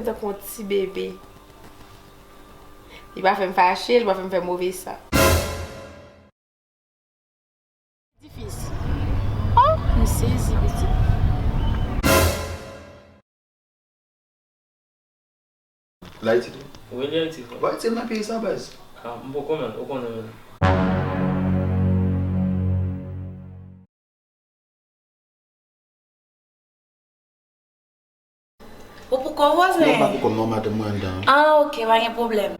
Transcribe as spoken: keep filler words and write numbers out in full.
Tankou yon ti bebe. Li pa fè m fache, li pa fè m fè move san. Difis. Oh, m sezi, pitit. L Ayiti tou? Wi, li Ayiti, frè. Ou Ayiti nan peyi sa, baz? Ah, m poko, man. Ou konnen, men. Ou poko, vwazen? Non, m pa poko, non, madanm mwen anndan. Ah, ok, pa gen pwoblèm.